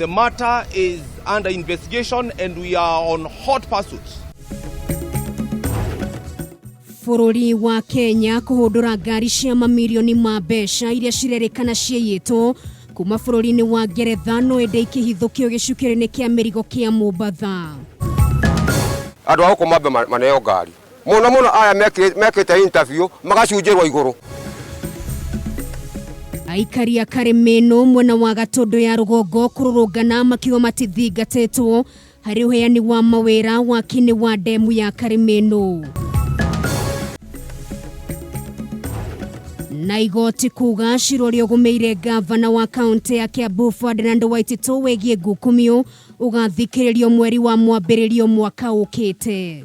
The matter is under investigation and we are on hot pursuit. Bũrũri wa Kenya kũhũndũra ngari cia mamirioni ma mbeca iria cirerĩkana ciaiyĩtwo kuma bũrũri-inĩ wa Ngeretha no ĩndĩ ikĩhithũkio gĩcukĩro-inĩ kĩa mĩrigo kĩa Mombatha. Andũ a gũkũ mambe maneo ngari mũno mũno aya mekĩte interview magacunjĩrwo igũrũ. Aikari a Karĩmĩnũ mwena wa Gatũndũ ya rũgongo kũrũrũngana makiuga matithingatĩtwo harĩ ũheani wa mawĩra waki-inĩ wa ndemu ya Karĩmĩnũ. Na igoti kuga cira ũrĩa ũgũmĩire ngavana wa kaũntĩ ya Kiambu Ferdinand Waititu wĩgiĩ ngukumio ũgathikĩrĩrio mweri wa mwambĩrĩrio mwaka ũkĩte.